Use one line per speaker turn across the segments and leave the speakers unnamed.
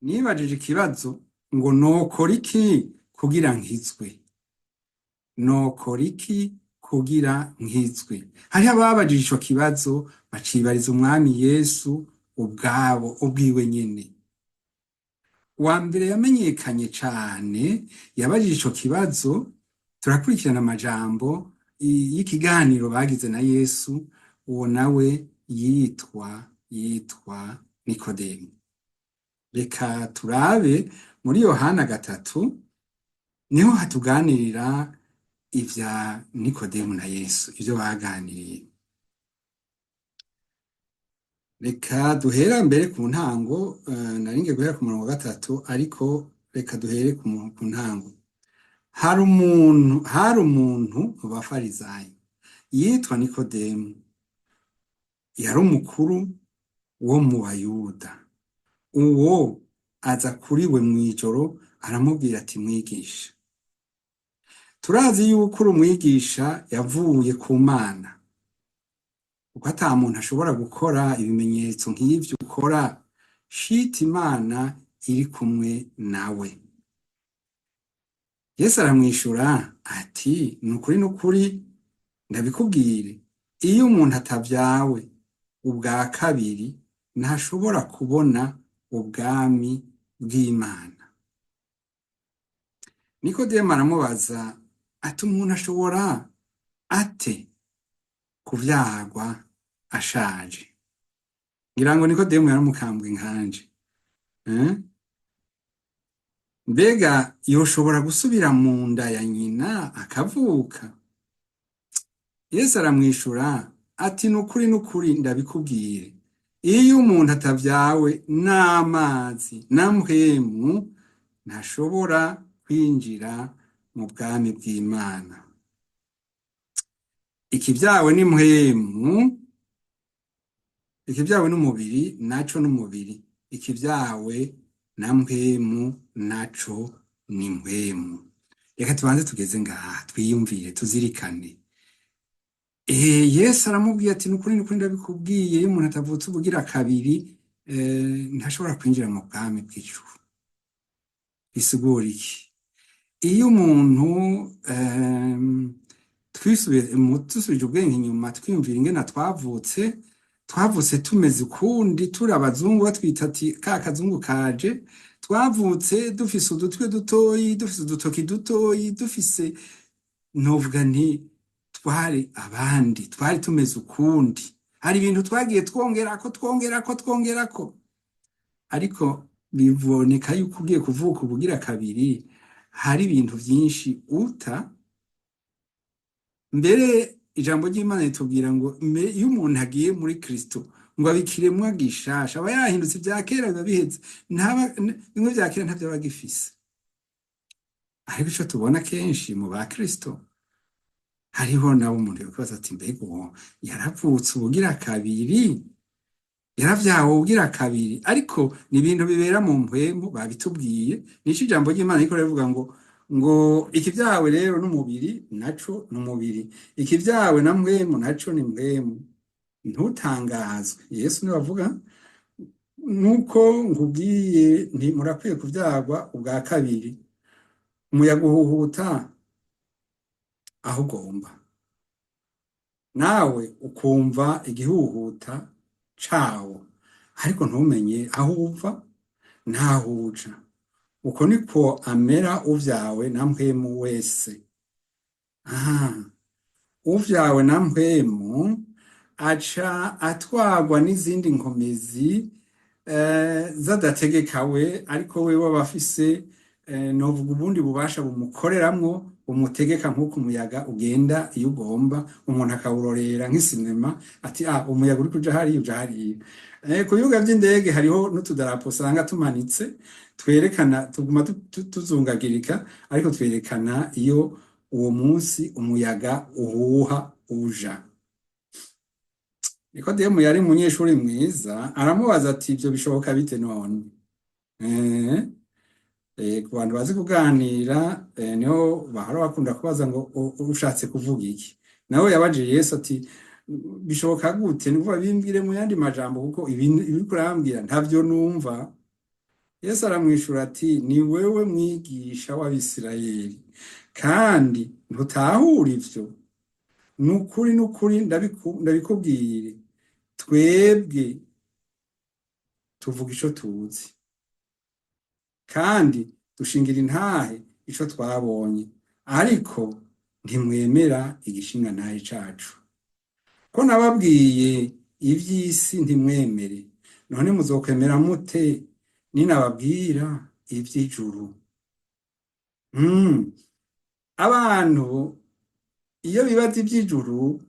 Nibajije ikibazo ngo nokora iki kugira nkizwe? Nokora iki kugira nkizwe? Hariho ababajije ico kibazo, bacibariza Umwami Yesu ubwabo, ubwiwe nyene. Uwa mbere yamenyekanye cane yabajije ico kibazo, turakurikirana amajambo y'ikiganiro bagize na Yesu. Uwo nawe yitwa Nikodemu. Reka turabe muri Yohana 3, niho hatuganirira ivya Nikodemu na Yesu, ivyo baganiriye. Reka duhera mbere ku ntango. Naringiye guhera ku murongo wa 3, ariko reka duhere ku ntango. Hari umuntu mu Bafarizayo yitwa Nikodemu, yari umukuru wo mu Bayuda. Uwo aza kuri we mw'ijoro, aramubwira ati: "Mwigisha, turazi yuko uri umwigisha yavuye ku Mana, kuko ata muntu ashobora gukora ibimenyetso nk'ivyo ukora shita Imana iri kumwe nawe." Yesu aramwishura ati: "Ni ukuri, ni ukuri, ndabikubwire, iyo umuntu atavyawe ubwa kabiri ntashobora kubona ubwami bw'Imana." Nikodemu aramubaza ati: "Umuntu ashobora ate kuvyagwa ashaje?" Ngira ngo Nikodemu yari umukambwe nkanje, eh? Mbega yoshobora gusubira mu nda ya nyina akavuka? Yesu aramwishura ati: "Nukuri, nukuri, ndabikubwire, iyo umuntu atavyawe n'amazi na Mpwemu ntashobora kwinjira mu bwami bw'Imana. Ikivyawe n'impwemu, ikivyawe n'umubiri naco n'umubiri, ikivyawe na Mpwemu naco ni mpwemu." Reka tubanze tugeze ngaha, twiyumvire, tuzirikane. Yesu aramubwiye ati: "Nukuri, nukuri, ndabikubwiye, iyo umuntu atavutse ubugira kabiri ntashobora kwinjira mu bwami bw'ijuru." Bisigura iki? Iyo umuntu dusubije ubwenge inyuma, twiyumvira ingene twavutse, twavutse tumeze ukundi, turi abazungu, batwita ati ka kazungu kaje. Twavutse dufise udutwe dutoyi, dufise udutoki dutoyi, dufise, novuga nti twari abandi, twari tumeze ukundi. Hari ibintu twagiye twongerako, twongerako, twongerako, ariko biboneka yuko ugiye kuvuka ubugira kabiri hari ibintu vyinshi uta. Mbere ijambo ry'Imana ritubwira ngo iyo umuntu agiye muri Kristo ngo aba ikiremwa gishasha, aba yahindutse, ibya kera biba biheze, ntaba bimwe vya kera ntavyo aba agifise. Ariko ico tubona kenshi mu ba Kristo, hariho nabo umuntu yokwibaza ati: "Mbega uwo yaravutse ubugira kabiri? Yaravyawe ubugira kabiri?" Ariko ni ibintu bibera mu mpwemu, babitubwiye. Nico ijambo ry'Imana riko rivuga ngo ikivyawe rero n'umubiri naco n'umubiri, ikivyawe na Mpwemu naco ni mpwemu. Ntutangazwe, Yesu niwe avuga, nuko nkubwiye nti murakwiye kuvyagwa ubwa kabiri. Umuyaga uhuhuta aho ugomba, nawe ukumva igihuhuta cawo, ariko ntumenye aho uva n'aho uja. Uko niko amera uvyawe na Mpwemu wese. Aha, uvyawe na Mpwemu aca atwarwa n'izindi nkomezi z'adategeka we, ariko we aba afise novuga ubundi bubasha bumukoreramwo, bumutegeka, nk'uko umuyaga ugenda iyo ugomba, umuntu akawurorera nk'isinema, ati: "Ah, umuyaga uri kuja hariya, uja hariya." Ku bibuga vy'indege hariho n'utudarapo usanga tumanitse twerekana, tuguma tuzungagirika, ariko twerekana iyo uwo munsi umuyaga uhuha uja. Nikodemu yari umunyeshuri mwiza, aramubaza ati: "Ivyo bishoboka bite none?" Ku bantu bazi kuganira niho bahora bakunda kubaza ngo ushatse kuvuga iki? Nawe yabajije Yesu ati: "Bishoboka gute? Ni ukuvuga bimbwire mu yandi majambo, kuko ibintu uriko urambwira ntavyo numva." Yesu aramwishura ati: "Ni wewe mwigisha w'Abisirayeli, kandi ntutahura ivyo? Nukuri, nukuri, ndabikubwire, twebwe tuvuga ico tuzi, kandi dushingira intahe ico twabonye, ariko ntimwemera igishingantahe cacu. Ko nababwiye ivy'isi ntimwemere, none muzokwemera mute ninababwira ivy'ijuru?" Abantu iyo bibaza ivy'ijuru,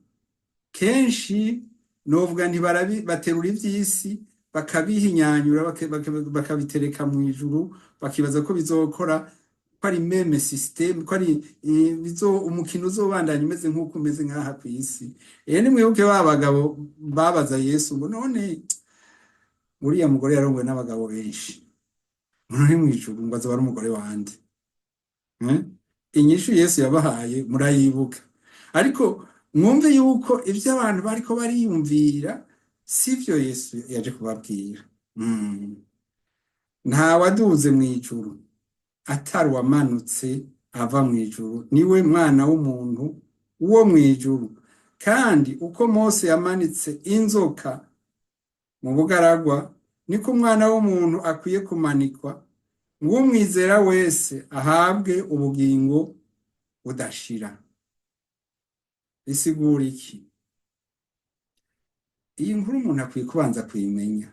kenshi novuga ntibarabi, baterura ivy'isi bakabihinyanyura, bakabitereka mw'ijuru, bakibaza ko bizokora, ko ari même système, ko ari bizo umukino uzobandanya umeze nk'uko umeze nk'aha kw'isi. Nimwibuke ba bagabo babaza Yesu ngo: "None uriya mugore yarongowe n'abagabo benshi, none mw'ijuru ngo azoba ari umugore wande?" Eh? Inyishu Yesu yabahaye murayibuka, ariko mwumve yuko ivyo abantu bariko bariyumvira sivyo Yesu yaje kubabwira. Nta waduze mw'ijuru atari uwamanutse ava mw'ijuru, niwe Mwana w'umuntu wo mw'ijuru. Kandi uko Mose yamanitse inzoka mu bugaragwa, niko Umwana w'umuntu akwiye kumanikwa, ngo umwizera wese ahabwe ubugingo budashira. Bisigura iki? Iyi nkuru umuntu akwiye kubanza kuyimenya.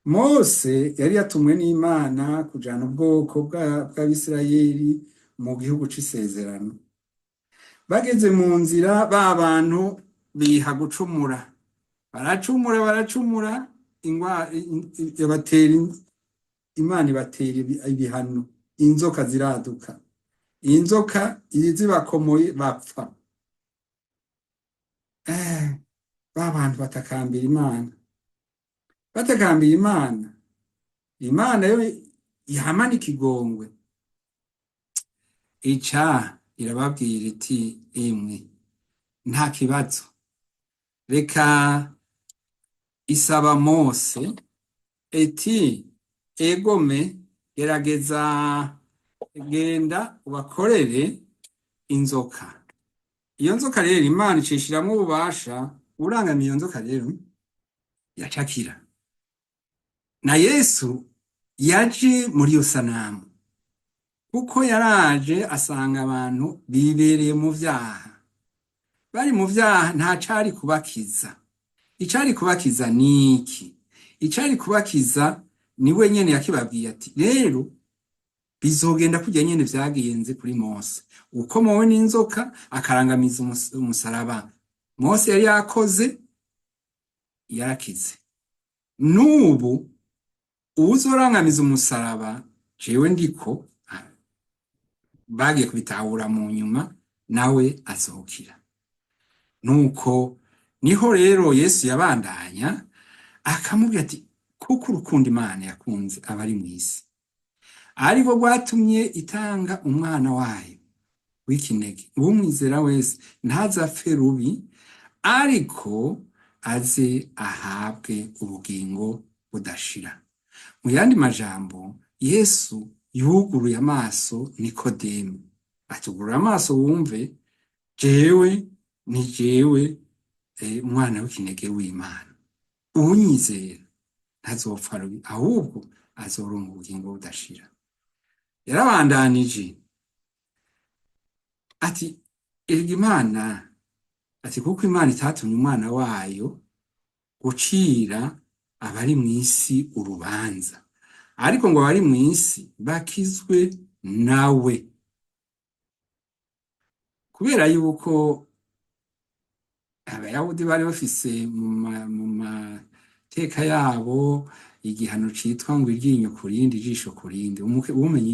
Mose yari yatumwe n'Imana kujana ubwoko bw'Abisirayeli mu gihugu c'isezerano. Bageze mu nzira, ba bantu biha gucumura, baracumura, baracumura, ibatera, Imana ibatera ibihano, inzoka ziraduka, inzoka zibakomoye bapfa. Ba bantu batakambira Imana, batakambira Imana, Imana yo ihamana ikigongwe, ica irababwira iti: "Imwe, nta kibazo, reka." Isaba Mose iti: "Egome, gerageza, genda ubakorere inzoka." Iyo nzoka rero Imana icishiramwo ububasha, urangamiye iyo nzoka rero yacakira. Na Yesu yaje muri iyo sanamu, kuko yaraje asanga abantu bibereye mu vyaha, bari mu vyaha, nta cari kubakiza. Icari kubakiza niki? Icari kubakiza ni we nyene yakibabwiye ati: "Rero bizogenda kurya nyene vyagenze kuri Mose, uko mowe n'inzoka akarangamiza umusaraba Mose yari yakoze, yarakize. N'ubu uwuzorangamiza umusaraba jewe ndiko." Bagiye kubitahura mu nyuma, nawe azokira. Nuko niho rero Yesu yabandanya akamubwira ati: "Kuko urukundo Imana yakunze abari mw'isi ariko rwatumye itanga umwana wayo w'ikinege, uwumwizera wese ntazapfe rubi, ariko aze ahabwe ubugingo budashira." Mu yandi majambo, Yesu yuguruye amaso Nikodemu, atugurura amaso wumve: jewe ni jewe umwana w'ikinege w'Imana, uwunyizera ntazopfa rubi, ahubwo azoronka ubugingo budashira. Yarabandanije ati: "Erega Imana," ati, "kuko Imana itatumye umwana wayo gucira abari mw'isi urubanza, ariko ngo abari mw'isi bakizwe nawe." Kubera yuko Abayahudi bari bafise mu mateka yabo igihano citwa ngo iryinyo ku rindi, ijisho ku rindi, umenye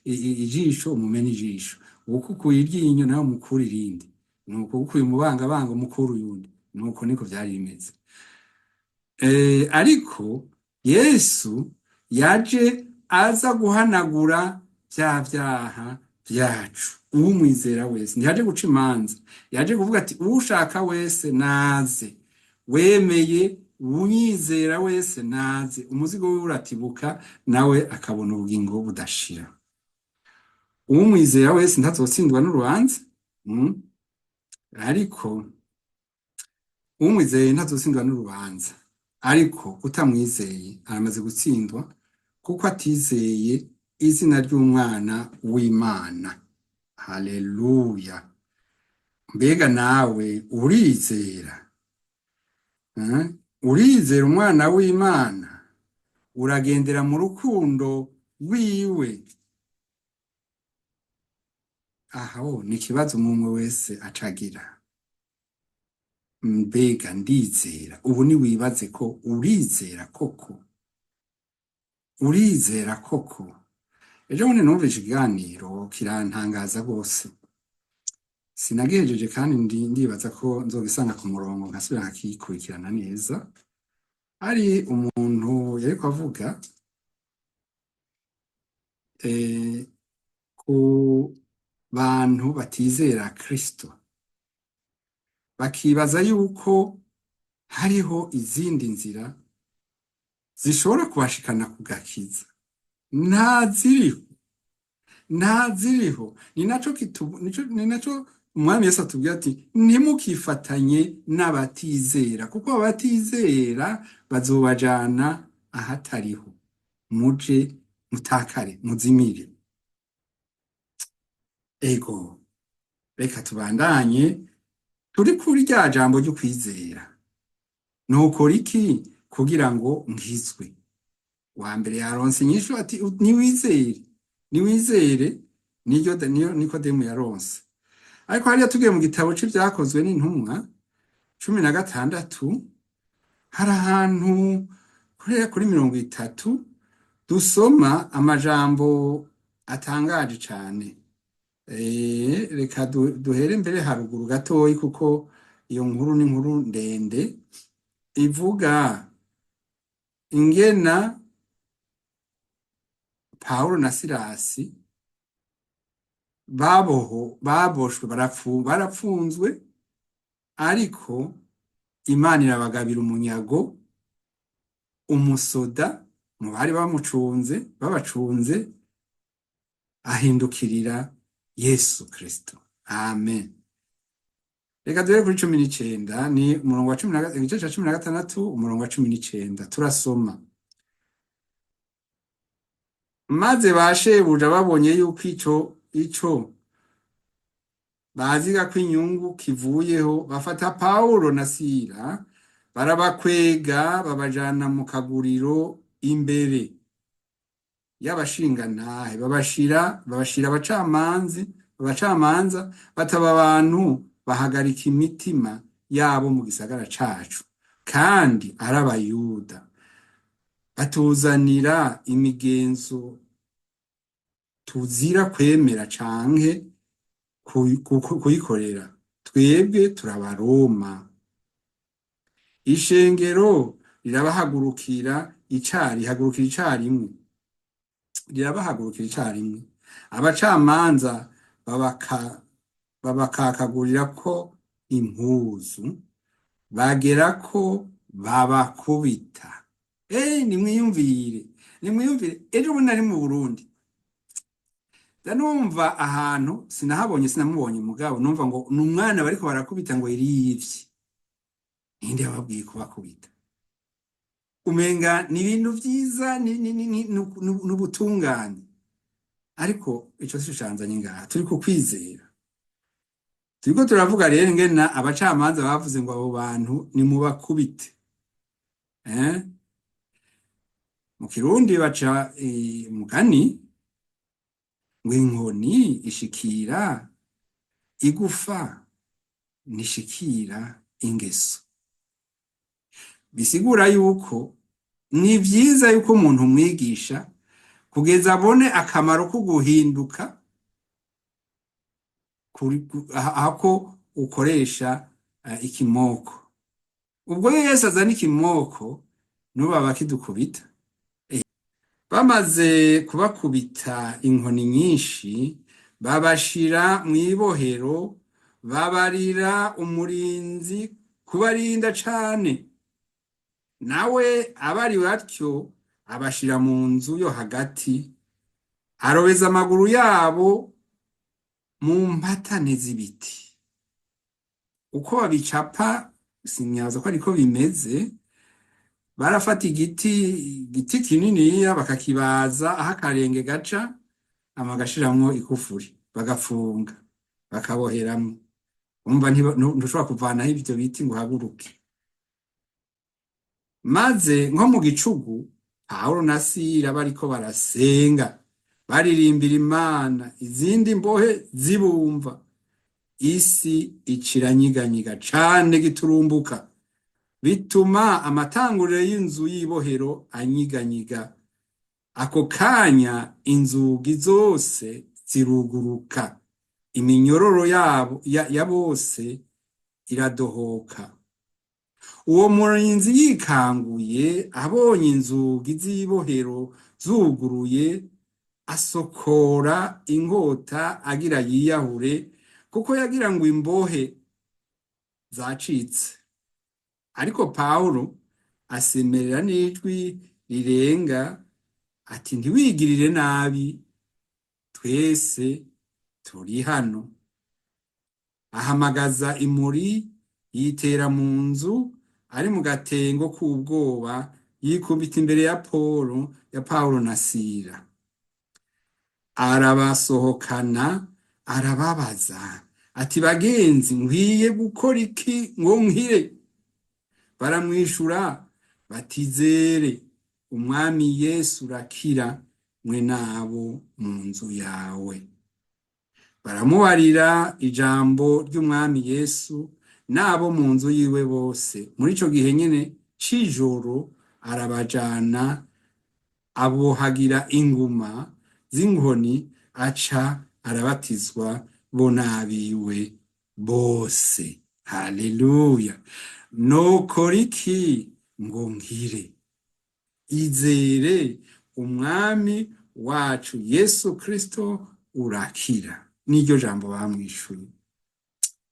ijisho umumene ijisho, uwukukuye iryinyo nawe umukure irindi, nuko uwukuye umubangabanga umukure uyundi, nuko niko vyari bimeze. Ariko Yesu yaje aza guhanagura vya vyaha vyacu. Uwumwizera wese, ntiyaje guca imanza, yaje kuvuga ati: "Uwushaka wese naze wemeye." Uwunyizera wese naze, umuzigo wiwe uratibuka, nawe akabona ubugingo budashira. Uwumwizera wese ntazotsindwa n'urubanza, ariko uwumwizeye ntazotsindwa n'urubanza, ariko utamwizeye aramaze gutsindwa, kuko atizeye izina ry'Umwana w'Imana. Haleluya! Mbega nawe urizera? Urizera Umwana w'Imana? Uragendera mu rukundo rwiwe? Aho ni ikibazo umwe wese acagira. Mbega ndizera? Ubu niwibaze ko urizera koko, urizera koko. Ejo bundi numvise ikiganiro kirantangaza rwose, sinagihejeje kandi ndibaza ko nzogisanga ku murongo nkasubira nkakikurikirana neza. Hari umuntu yariko avuga ku bantu batizera Kristo, bakibaza yuko hariho izindi nzira zishobora kubashikana ku gakiza. Nta ziriho, nta ziriho. Ni naco ni naco Umwami Yesu atubwira ati: "Ntimukifatanye n'abatizera, kuko abatizera bazobajana ahatariho, muje mutakare, muzimire." Ego, reka tubandanye turi kuri rya jambo ryo kwizera. Nukora iki kugira ngo nkizwe? Wa mbere yaronse inyishu ati: "Niwizere, niwizere." Niryo niyo Nikodemu yaronse. Ariko hariya tugiye mu gitabo c'Ivyakozwe n'Intumwa 16, hari ahantu kuri 30 dusoma amajambo atangaje cane. Reka duhere mbere haruguru gatoyi, kuko iyo nkuru ni inkuru ndende ivuga ingena Pawulo na Silasi baboshwe, barapfunzwe, ariko Imana irabagabira umunyago. Umusoda mu bari bamucunze, babacunze, ahindukirira Yesu Kristo. Amen. Reka duhere kuri 19, ni umurongo wa cumi na igice ca 16, umurongo wa 19, turasoma: "Maze ba shebuja babonye yuko ico baziga ko inyungu kivuyeho, bafata Pawulo na Sila, barabakwega, babajana mu kaguriro imbere y'abashingantahe, babashira abacamanza, bataba abantu bahagarika imitima yabo mu gisagara cacu, kandi ari Abayuda, batuzanira imigenzo tuzira kwemera canke kuyikorera. Twebwe turabaroma." Ishengero rirabahagurukira icari hagurukira icarimwe, rirabahagurukira icarimwe. Abacamanza babakakagurira ko impuzu, bagera ko babakubita. Nimwiyumvire, nimwiyumvire. Ejo bundi nari mu Burundi, numva ahantu sinahabonye, sinamubonye, mugabo numva ngo ni umwana bariko barakubita ngo yari yivye. Ninde yababwiye kubakubita? Umenga ni ibintu vyiza, n'ubutungane. Ariko ico sico canzanye ngaha. Turi ku kwizera, turiko turavuga rero ingena abacamanza bavuze ngo abo bantu nimubakubite. Eh? Mu Kirundi baca umugani ngo inkoni ishikira igufa, ntishikira ingeso. Bisigura yuko ni vyiza yuko umuntu umwigisha kugeza abone akamaro ko guhinduka ahako ukoresha ikimoko. Ubwo iyo Yesu azana ikimoko, nubu bakidukubita. Bamaze kubakubita inkoni nyinshi, babashira mw'ibohero, babarira umurinzi kubarinda cane. Nawe abari batyo abashira mu nzu yo hagati, arobeza amaguru yabo mu mpatane z'ibiti. Uko babicapa sinyaza ko ariko bimeze, barafata igiti kininiya bakakibaza aho akarenge gaca, hama bagashiramwo ikufuri, bagapfunga, bakaboheramwo. Umva, ntushobora kuvanaho ivyo biti ngo uhaguruke. Maze nko mu gicugu, Pawulo na Sila bariko barasenga, baririmbira Imana, izindi mbohe zibumva. Isi iciranyiganyiga cane giturumbuka, bituma amatanguriro y'inzu y'ibohero anyiganyiga. Ako kanya inzugi zose ziruguruka, iminyororo yabo ya bose iradohoka. Uwo murinzi yikanguye abonye inzugi z'ibohero zuguruye, asokora inkota agira yiyahure, kuko yagira ngo imbohe zacitse. Ariko Pawulo asemerera n'ijwi rirenga ati: "Ntiwigirire nabi, twese turi hano." Ahamagaza imuri, yitera mu nzu ari mu gatengo k'ubwoba, yikubita imbere ya Pawulo na Sila. Arabasohokana, arababaza ati: "Bagenzi, nkwiye gukora iki ngo nkire?" Baramwishura bati: "Izere Umwami Yesu urakira, mwe n'abo mu nzu yawe." Baramubarira ijambo ry'Umwami Yesu n'abo mu nzu yiwe bose. Muri ico gihe nyene c'ijoro arabajana, abohagira inguma z'inkoni, aca arabatizwa, bo n'abiwe bose. Haleluya! Nokora iki ngo nkire? Izere Umwami wacu Yesu Kristo urakira. N'iryo jambo bamwishuye.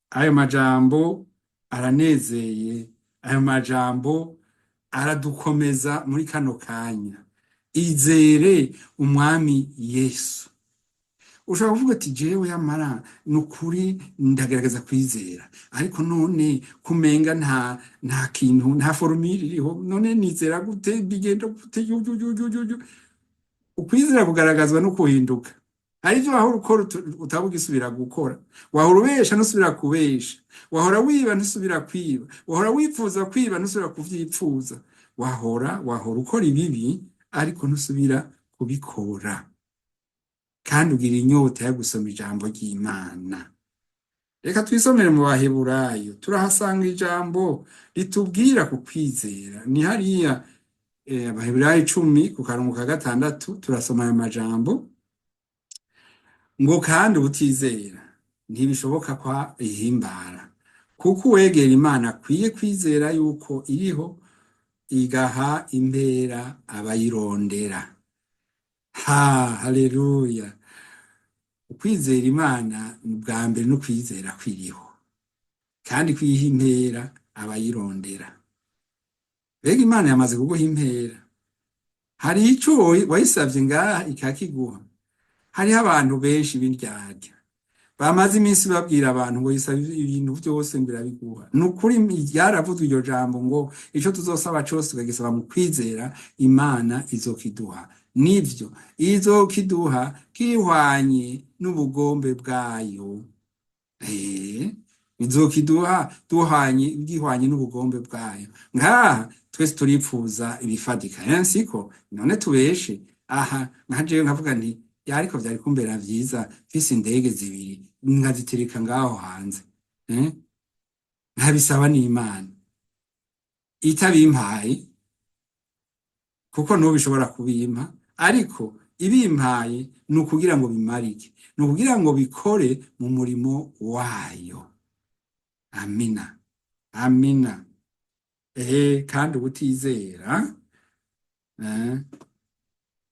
Ayo majambo aranezeye, ayo majambo aradukomeza muri kano kanya. Izere Umwami Yesu. Ushobora kuvuga ati: "Jewe yamara ni ukuri ndagerageza kwizera, ariko none kumenga nta kintu, nta formule iriho, none nizera gute? Bigenda gute?" Yu, yu, yu, yu, yu, yu. Ukwizera kugaragazwa no kuhinduka. Hari ibyo wahora ukora utaba ugisubira gukora. Wahora ubesha, ntusubira kubesha. Wahora wiba, ntusubira kwiba. Wahora wifuza kwiba, ntusubira kuvyipfuza. Wahora ukora ibibi, ariko ntusubira kubikora, kandi ugira inyota yo gusoma ijambo ry'Imana. Reka twisomere mu Baheburayo, turahasanga ijambo ritubwira ku kwizera. Ni hariya Abaheburayo 10 ku karongo ka 6, turasoma aya majambo ngo: "Kandi ubutizera ntibishoboka ko ihimbara, kuko uwegera Imana akwiye kwizera yuko iriho, igaha impera abayirondera." Ha, haleluya! Ukwizera Imana bwa mbere no kwizera kwiriho, kandi kwiha impera abayirondera. Mbega Imana yamaze kuguha impera? Hari ico wayisavye ngaha ikakiguha? Hariho abantu benshi b'indyarya bamaze iminsi babwira abantu ngo yisaba ibintu byose ngo irabiguha. Ni ukuri ryaravuzwe iryo jambo ngo ico tuzosaba cose tukagisaba mu kwizera, Imana izokiduha. Nivyo, izokiduha kihwanye n'ubugombe bwayo. Izokiduha duhanye gihwanye n'ubugombe bwayo. Ngaha twese turipfuza ibifatika, siko? None tubeshe aha nka jewe nkavuga nti: "Ya, ariko vyari kumbera vyiza mfise indege zibiri nkazitereka ngaho hanze, eh? Nkabisaba n'Imana itabimpaye, kuko n'ubu ishobora kubimpa, ariko ibimpaye ni ukugira ngo bimarike, ni ukugira ngo bikore mu murimo wayo." Amina, amina. Ehe, kandi ubutizera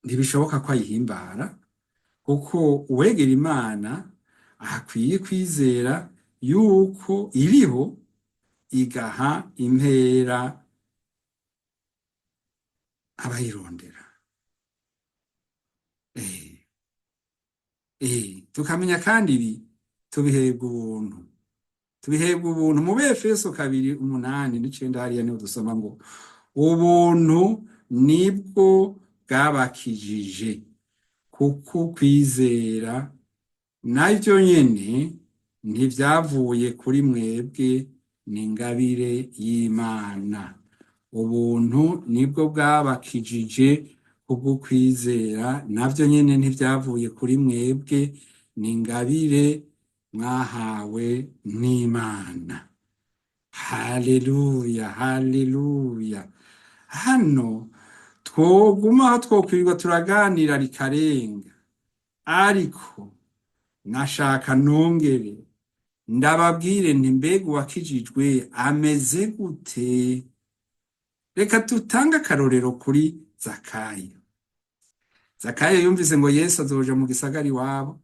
ntibishoboka ko ayihimbara, kuko uwegera Imana akwiye kwizera yuko iriho, igaha impera. Abayirondera. Tukamenya kandi ibi tubihebwa ubuntu, tubihebwa ubuntu. Mu Befeso 2:8-9 hariya niho dusoma ngo ubuntu nibwo bwabakijije kuko kwizera, navyo nyene ntivyavuye kuri mwebwe, ni ingabire y'Imana. Ubuntu nibwo bwabakijije kubwo kwizera, navyo nyene ntivyavuye kuri mwebwe, ni ingabire mwahawe n'Imana. Haleluya, haleluya! Hano twoguma aho twokwirirwa turaganira rikarenga, ariko nashaka nongere ndababwire nti: mbega uwakijijwe ameze gute? Reka tutange akarorero kuri Zakayo. Zakayo yumvise ngo Yesu azoja mu gisagara iwabo,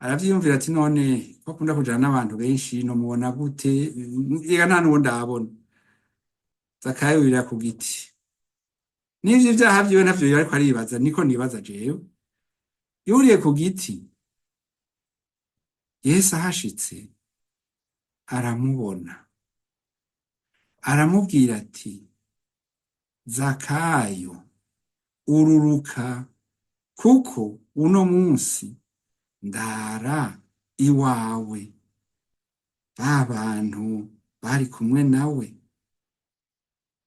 aravyiyumvira ati: "None ko akunda kujana n'abantu benshi, nomubona gute? Ega nta n'uwo ndabona." Zakayo yurira ku giti. N'ivyo ivyaha vyiwe ntavyo ariko aribaza, niko nibaza jewe. Yuriye ku giti, Yesu ahashitse aramubona, aramubwira ati: "Zakayo, ururuka, kuko uno munsi ndara iwawe." Ba bantu bari kumwe nawe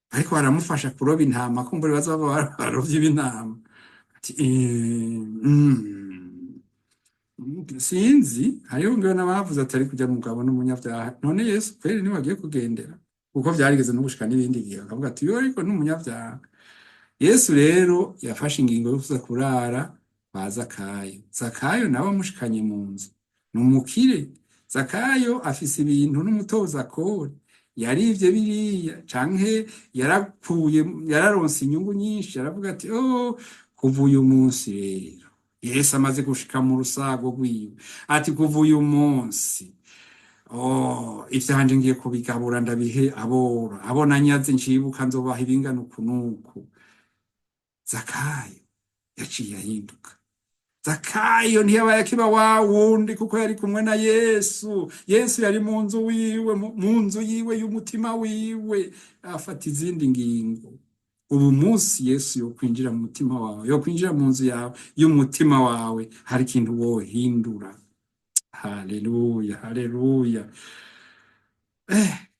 ariko baramufasha kuroba intama, kumbura baza baba barovyi b'intama, ati: Sinzi, hariho ngewe n'abavuze atari kujya mugabo n'umunyabyaha. None Yesu kweri niwe agiye kugendera?" Kuko vyarigeze no gushika n'ibindi gihe bakavuga ati: "Yo, ariko n'umunyabyaha." Yesu rero yafashe ingingo yo kuza kurara kwa Zakayo. Zakayo nawe amushikanye mu nzu, ni umukire. Zakayo afise ibintu n'umutoza kori, yarivye biriya canke yarakuye, yararonse inyungu nyinshi. Aravuga ati: "Oh, kuva uyu munsi." Rero Yesu amaze gushika mu rusago rwiwe, ati: "Kuva uyu munsi, oh, ivyanje ngiye kubigabura, ndabihe aboro, abo nanyaze ncibuka nzobaha ibingana uku n'uku." Zakayo yaciye ahinduka. Zakayo ntiyabaye akiba wa wundi, kuko yari kumwe na Yesu. Yesu yari mu nzu wiwe, mu nzu yiwe y'umutima wiwe. Afata izindi ngingo. Ubu munsi Yesu yo kwinjira mu mutima wawe, yo kwinjira mu nzu yawe y'umutima wawe, hari ikintu wohindura? Haleluya, haleluya!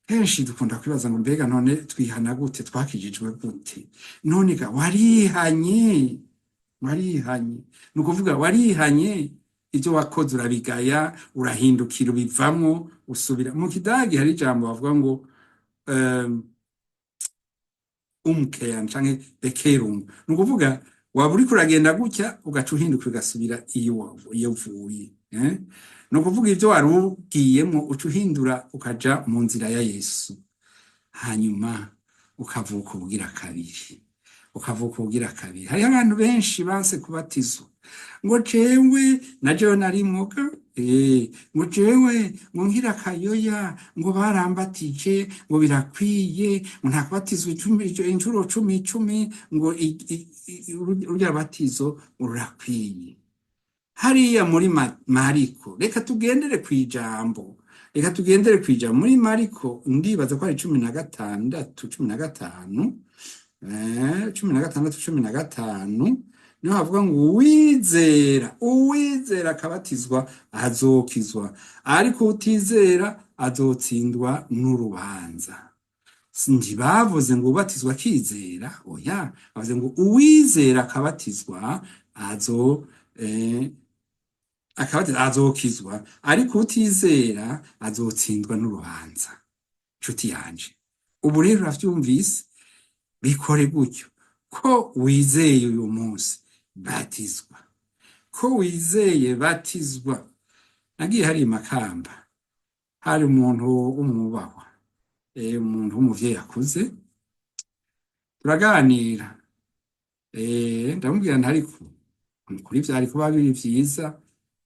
Kenshi dukunda kwibaza ngo: mbega none twihana gute? Twakijijwe gute? None ga warihanye? Warihanye ni ukuvuga warihanye, ibyo wakoze urabigaya, urahindukira, ubivamwo, usubira. Mu Kidagi hari ijambo bavuga ngo "umkehren" canke "Bekehrung". Ni ukuvuga waba uriko uragenda gutya, ugaca uhinduka, ugasubira iyo uvuye, eh? Ni ukuvuga ibyo wari ugiyemwo uca uhindura, ukaja mu nzira ya Yesu, hanyuma ukavuka ubugira kabiri, ukavuka ubugira kabiri. Hariho abantu benshi banse kubatizwa ngo jewe na jewe narimwoga, ngo jewe ngo nkira akayoya, ngo barambatije, ngo birakwiye, ngo nta kubatizwa inshuro 10 10, ngo rurya batizo rurakwiye. Hariya muri Mariko, reka tugendere kw'ijambo, reka tugendere kw'ijambo muri Mariko. Ndibaza ko ari 16, 15, 16, 15, niho havuga ngo: "Uwizera, uwizera akabatizwa azokizwa, ariko utizera azotsindwa n'urubanza." Ntibavuze ngo ubatizwa akizera, oya, bavuze ngo uwizera akabatizwa akabatizwa azokizwa, ariko utizera azotsindwa n'urubanza. Nshuti yanje, ubu rero uravyumvise, bikore gutyo. Ko wizeye uyu munsi, batizwa. Ko wizeye, batizwa. Nagiye hari Makamba, hari umuntu w'umwubahwa, umuntu w'umuvyeyi akuze, turaganira, ndamubwira nti: "Ariko kuri vyari kuba biri vyiza,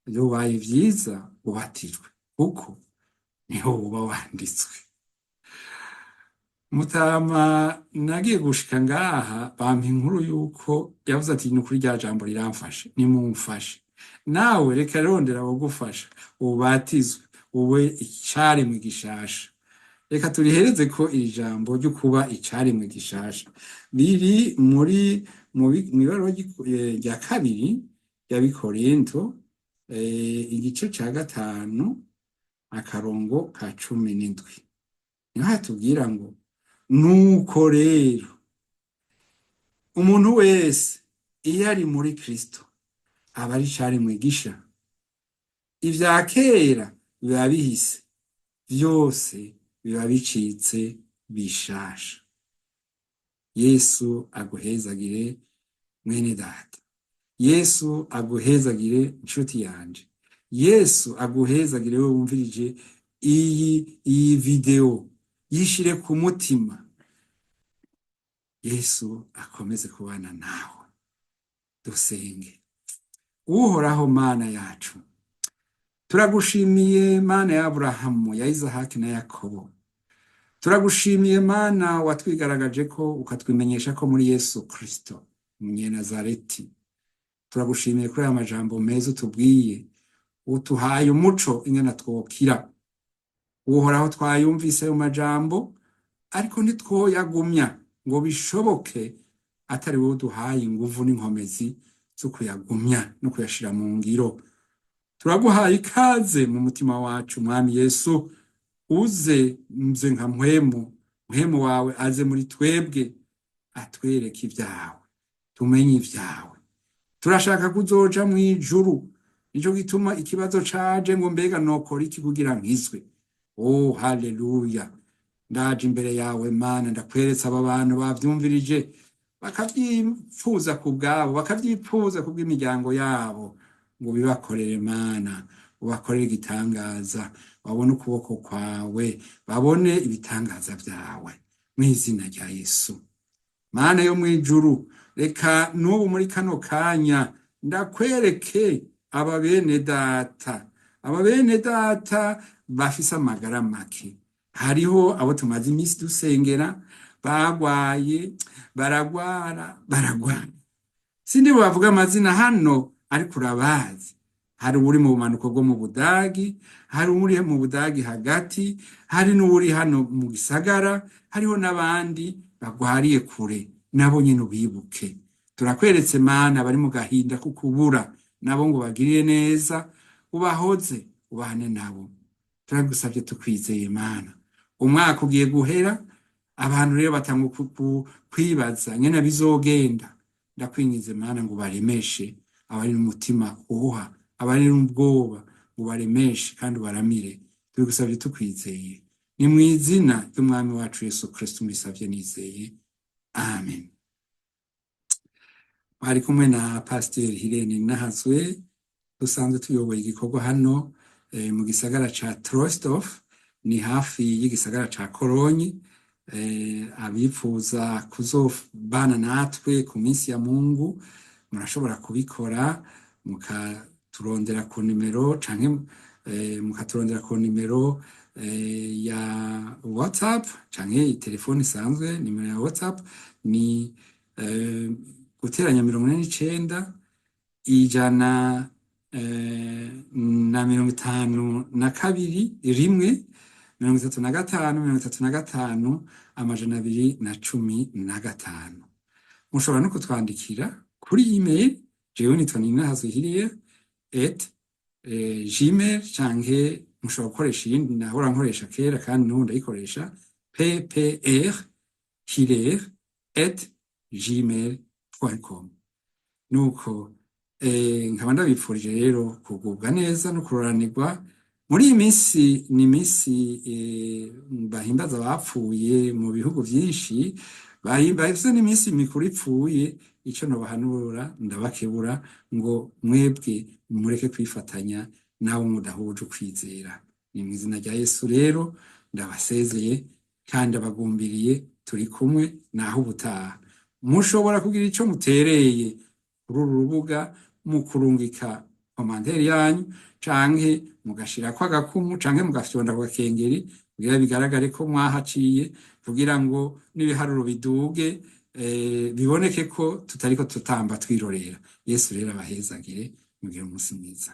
vyobaye vyiza ubatijwe, kuko niho woba wanditswe." Mutama nagiye gushika ngaha bampa inkuru yuko yavuze ati: "Ni ukuri rya jambo riramfashe, nimumfashe." Nawe reka rondera abagufasha, ubatizwe, ube icaremwe gishasha. Reka turihereze ko iri jambo ryo kuba icaremwe gishasha biri muri mw'ibaruwa rya kabiri ry'Abikorinto, igice ca 5, akarongo ka 17. Niho hatubwira ngo: "Nuko rero umuntu wese iyo ari muri Kristo aba ari icaremwe gisha, ivya kera biba bihise, vyose biba bicitse bishasha." Yesu aguhezagire, mwene data. Yesu aguhezagire, nshuti yanje. Yesu aguhezagire we wumvirije iyi video. Yishire ku mutima. Yesu akomeze kubana nawe. Dusenge. Uhoraho Mana yacu, turagushimiye Mana ya Aburahamu, ya Izahaki na Yakobo. Turagushimiye Mana watwigaragaje ko ukatwimenyesha ko muri Yesu Kristo Umunyenazareti. Turagushimiye kuri aya majambo meza utubwiye, utuhaye umuco ingene twokira. Uhoraho, twayumvise ayo majambo, ariko ntitwoyagumya ngo bishoboke atari wowe uduhaye inguvu n'inkomezi zo kuyagumya no kuyashira mu ngiro. Turaguhaye ikaze mu mutima wacu, Mwami Yesu. Uze mze nka mpwemu, mpwemu wawe aze muri twebwe, atwereke ibyawe, tumenye ibyawe. Turashaka kuzoja mu ijuru. Nico gituma ikibazo caje ngo: "Mbega nokora iki kugira nkizwe?" Oh, haleluya! Ndaje imbere yawe Mana, ndakweretse aba bantu bavyumvirije, bakavyipfuza ku bwabo, bakavyipfuza ku bw'imiryango yabo, ngo bibakorere Mana, ubakorere igitangaza, babone ukuboko kwawe, babone ibitangaza vyawe, mw'izina rya Yesu. Mana yo mw'ijuru, reka n'ubu muri kano kanya ndakwereke aba bene data, aba bene data bafise amagara make. Hariho abo tumaze iminsi dusengera bagwaye, baragwara, baragwara. Sindi bubavuga amazina hano, ariko urabazi. Hari uri mu bumanuko bwo mu Budagi, hari uri mu Budagi hagati, hari n'uri hano mu gisagara, hariho n'abandi bagwariye kure. Nabo nyene ubibuke. Turakweretse Mana bari mu gahinda ko kubura nabo, ngo bagirire neza, ubahoze, ubane nabo. Turagusabye tukwizeye, Mana. Umwaka ugiye guhera, abantu rero batanga kwibaza nyene bizogenda. Ndakwinginze Mana ngo baremeshe abari n'umutima uhuha, abari n'ubwoba, ngo baremeshe kandi ubaramire. Tubigusabye tukwizeye, ni mu izina ry'Umwami wacu Yesu Kristo mbisabye nizeye, amen. Bari kumwe na Pasiteri Hirene Nahazwe, dusanzwe tuyoboye igikorwa hano mu gisagara ca Troisdorf, ni hafi y'igisagara ca Kolonyi. Abifuza kuzobana natwe ku minsi ya Mungu murashobora kubikora mukaturondera ku nimero, canke mukaturondera ku nimero ya WhatsApp canke telefone isanzwe. Nimero ya WhatsApp ni guteranya 49 152 1 35 35 215. Mushobora no kutwandikira kuri email. Jewe nitwa ninahazwihiriye@gmail, canke mushobora gukoresha iyindi nahora nkoresha kera kandi n'ubu ndayikoresha: pprhilaire@gmail.com. Nuko nkaba ndabipfurije rero kugubwa neza no kuroranirwa muri iyi minsi. Ni iminsi bahimbaza abapfuye mu bihugu vyinshi, bahimbaza n'iminsi mikuru ipfuye. Ico nobahanura, ndabakebura ngo mwebwe mureke kwifatanya nabo mudahuje ukwizera. Ni mw'izina rya Yesu rero ndabasezeye kandi abagumbiriye. Turi kumwe naho ubutaha. Mushobora kugira ico mutereye kuri uru rubuga mu kurungika commentaire canke Commentaire yanyu canke mugashirako agakumu canke mugafyonda ku gakengeri kugira bigaragare ko mwahaciye, kugira ngo n'ibiharuro biduge, biboneke ko tutariko tutamba twirorera. Yesu rero abahezagire, mugire umunsi mwiza.